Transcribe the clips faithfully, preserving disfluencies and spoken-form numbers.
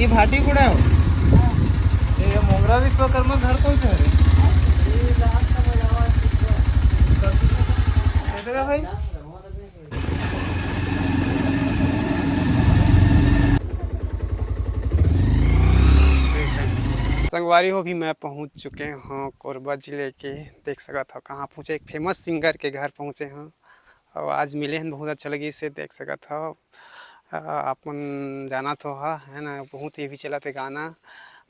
भाटी कुड़ा हो। ये मोंगरा विश्वकर्मा घर कौन से हरे? दे देगा भाई। संगवारी हो, भी मैं पहुंच चुके हूं कोरबा जिले के। देख सकत हो कहां पहुंचे, एक फेमस सिंगर के घर पहुंचे हूं। अउ आज मिले हन, बहुत अच्छा लगिस हे। देख सकत हव, अ, आप मन जानत हो, ह-, है ना, बहुत ये भी चलत हे गाना,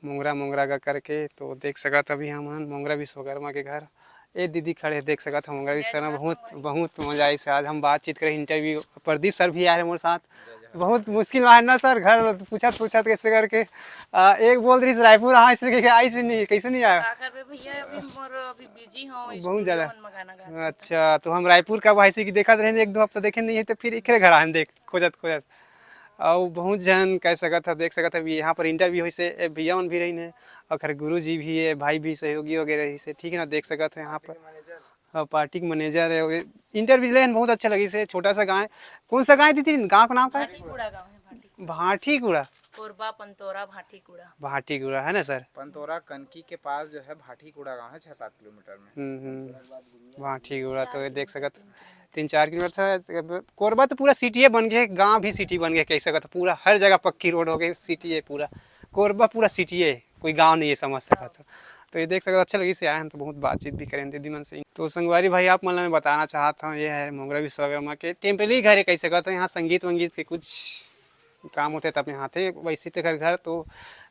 मोंगरा मोंगरा गा करके। तो देख सकत हव, अभी हमन मोंगरा विश्वकर्मा के घर, ए दीदी खड़े हे, देख सकत हव, मोंगरा विश्वकर्मा, बहुत, बहुत मजा आइस हे। आज हम बातचीत करे, इंटरव्यू, प्रदीप सर भी आए रहे मोर साथ। बहुत मुश्किल में आए ना सर, घर पूछत पूछत कैसे करके, अ, एक बोल रही रायपुर, हाँ, इससे के आइस भी नहीं, कैसे नहीं आया? का करबे भैया, अभी मोर अभी बिजी हूँ, बहुत ज्यादा। मन में गाना गाना। अच्छा, तो हम रायपुर का भाई से कि देखत रहे एक दो हफ्ता देखे नहीं है, तो फिर एकरे घर आए हम देख, खोजत खोजत। अउ बहुत झन कह सकत ह, देख सकत ह, यहाँ पर इंटरव्यू होइस हे, ए भैया मन भी रहिन हे, अउ खैर गुरु जी भी हे, भाई भी सहयोगी वगैरह रहिस हे, ठीक है ना, देख सकत ह यहाँ पर। हाँ, पार्टी के मैनेजर है, इंटरव्यू लेन बहुत अच्छा लगिस हे, छोटा सा गाँव है। कौन सा गाँव है दीदी? गाँव का नाम का है? भाटीकुड़ा गाँव है, भाटीकुड़ा। भाटीकुड़ा। कोरबा, पंतोरा, भाटीकुड़ा। भाटीकुड़ा, है ना सर? पंतोरा कनकी के पास जो है भाटीकुड़ा गाँव है, छः सात किलोमीटर में। हम्म, हम्म। भाटीकुड़ा तो ये देख सकत, तीन चार किलोमीटर है। अब कोरबा तो पूरा सिटी है बन गया, गाँव भी सिटी बन गया, कह सकत हो। पूरा हर जगह पक्की रोड हो गई, सिटी है पूरा। कोरबा पूरा सिटी है, कोई गाँव नहीं है, समझ सकत हो। तो ये देख सकत, अच्छा लगिस हे, आए हन तो बहुत बातचीत भी करेन दीदी मन से। तो संगवारी भाई, आप मन ला मैं बताना चाहत हूँ, ये है मोंगरा विश्वकर्मा के टेम्परेरी घर है, कह सकत हो। यहाँ संगीत वंगीत के कुछ काम होते तब यहाँ थे, वैसे तो घर, घर तो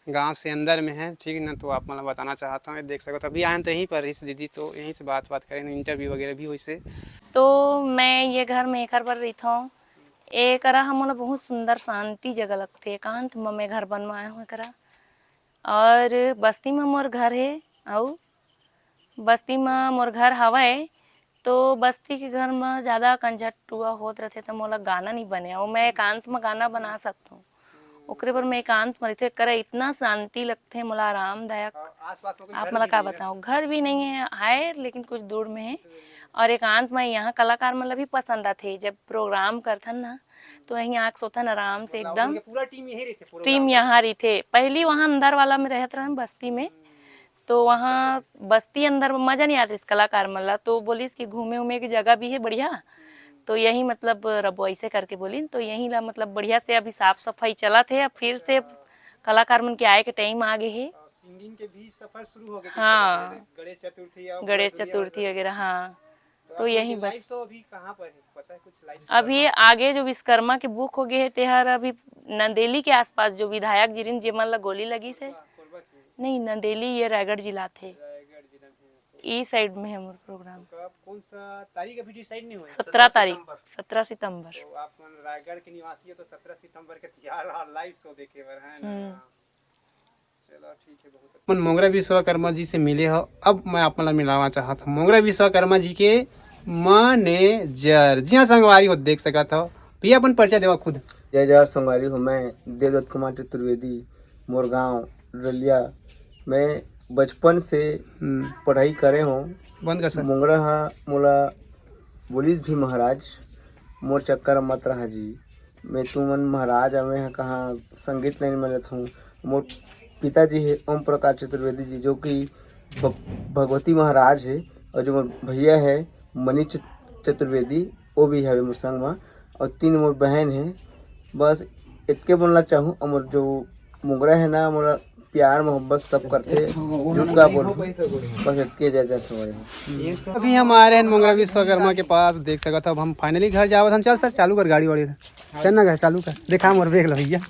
गाँव से अंदर में है, ठीक है ना। तो आप मन ला बताना चाहत हूँ, ये देख सकत हो, अभी आए हन तो यहीं पर इस दीदी, तो यहीं से बात बात करेन, इंटरव्यू वगैरह भी होइस हे। तो मैं ये घर में एकर बर रहिथौं, एकरा ह मोला बहुत सुंदर शांति जगह लगथे, एकांत म मैं घर बनवाए हूँ एकरा। और बस्ती म मोर घर हे, अउ बस्ती म मोर घर हवय, तो बस्ती के घर म ज़्यादा कंझट टुआ होत रथे, त मोला गाना नइ बने, अउ मैं एकांत म गाना बना सकथों। ओकरे बर मैं एकांत म रहिथों, एकरा इतना शांति लगथे मोला, आरामदायक। हाँ, आसपास में कोई आप घर मोला भी का नहीं है। बताऊं, घर भी नहीं है, है लेकिन कुछ दूर में है। और एकांत म यहाँ कलाकार मन ला भी पसंद आथे, जब प्रोग्राम करथन ना, तो यहीं आके सोथन आराम से मतलब एकदम। उनके पूरा टीम यहीं रहिथे, पूरा टीम गाँव का। यहाँ रहिथे। पहली वहाँ अंदर वाला में रहत रहन बस्ती में, तो वहाँ बस्ती अंदर में मजा नहीं आत रहिस कलाकार मन ला, तो बोलिस कि घूमे उमे के जगह भी है बढ़िया, तो यही मतलब रबो ऐसे करके बोलिन, तो यही ला मतलब बढ़िया से अभी साफ सफाई चलत हे। अब फिर से कलाकार मन के आए के टाइम आ गे हे। और सिंगिंग के भी सफर शुरू हो गया, हाँ। गणेश चतुर्थी और गणेश पूरा दुनिया भर चतुर्थी में। वगैरह, हाँ। तो तो आप लोग यही के बस। लाइव शो अभी कहाँ पर है, पता है कुछ लाइव शो? अभी आगे जो विश्वकर्मा के बुक हो गए है, तेहर अभी नंदेली के आसपास जो विधायक जी रिन, जेमन ला गोली लगी से। कोरबा, कोरबा के? नहीं, नंदेली ये रायगढ़ जिला थे। रायगढ़ जिला में है। ई साइड में है मोर प्रोग्राम। तो कब, कौन सा तारीख अभी डिसाइड नहीं हुआ है? सत्रह तारीख, सत्रह सितंबर। तो आप मन रायगढ़ के निवासी हो, तो सत्रह सितंबर के तैयार रहा लाइव शो देखे बर, है ना? हम्म। चलो, ठीक है, बहुत अच्छा। मन मोंगरा विश्वकर्मा जी से मिले हो, अब मैं आप मन ला मिलावा चाहत हूँ मोंगरा विश्वकर्मा जी के मैनेजर। जी हाँ, संगवारी हो, देख सकत हो, भैया अपन परिचय देवा खुद। जय जोहार संगवारी हो, मैं देवदत्त कुमार चतुर्वेदी, मोर गांव डलिया। मैं बचपन से हम्म। पढ़ाई करे हूँ। बंद कर सर। मोंगरा हा मोला बोलिस भी महाराज, मोर चक्कर मत रहा जी, मैं तुमन महाराज, मैं ह कहाँ संगीत लाइन में लेत हूँ। मोर पिताजी हे ओम प्रकाश चतुर्वेदी जी, जो कि भ-, भगवती महाराज हे, और जो मोर भैया हे मनीष चतुर्वेदी, वो भी हवे मोर संग में, और तीन मोर बहन हे। बस इतके बोलना चाहूँ, और मोर जो मोंगरा हे ना, मोर प्यार मोहब्बत सब करथे, झूठ का बोलहूँ। बस इतके, जय जय संगवारी हो। अभी हम आ रहे हैं मोंगरा विश्वकर्मा के पास, देख सकत हो, अब हम finally घर जावत हन। चल सर, चालू कर गाड़ी वाड़ी, चल ना घर चालू कर, देखा मोर देख लो भैया,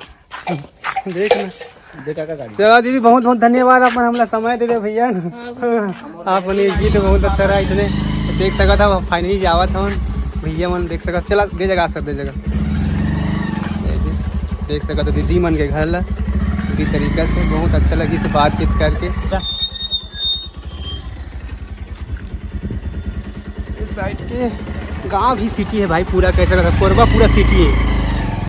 देख ना। देखा का गाड़ी? चलो दीदी, बहुत बहुत धन्यवाद, अपन हमला समय दे दे भैया। आप मन गीत बहुत अच्छा रहा इसने, देख सकत हो, finally जावत हन भैया मन, देख सकत, चला दे जगह सर, दे जगह। देख सकत हो दीदी मन के घर ला पूरी तरीका से, बहुत अच्छा लगी से बातचीत करके। इस साइड के गांव भी सिटी है भाई, पूरा कह सकत हो, कोरबा पूरा सिटी है।